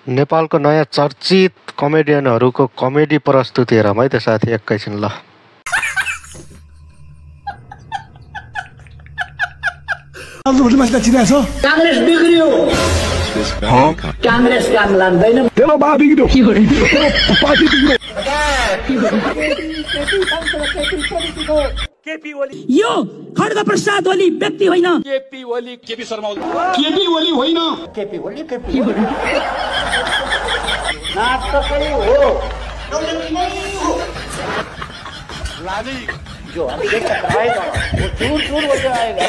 नेपालको नयाँ चर्चित कमेडियनहरूको कमेडी प्रस्तुति हेरौँ है त साथी एकैछिन ल। कांग्रेस बिग्रियो कांग्रेस काम लाग्दैन तेरो बा बिग्रियो पार्टी बिग्रियो केपी ओली यो खड्ग प्रसाद ओली व्यक्ति होइन केपी ओली केपी शर्मा केपी ओली होइन केपी ओली केपी नाटकै हो लाली जो अभी देख आएगा वो चूर चूर हो जाएगा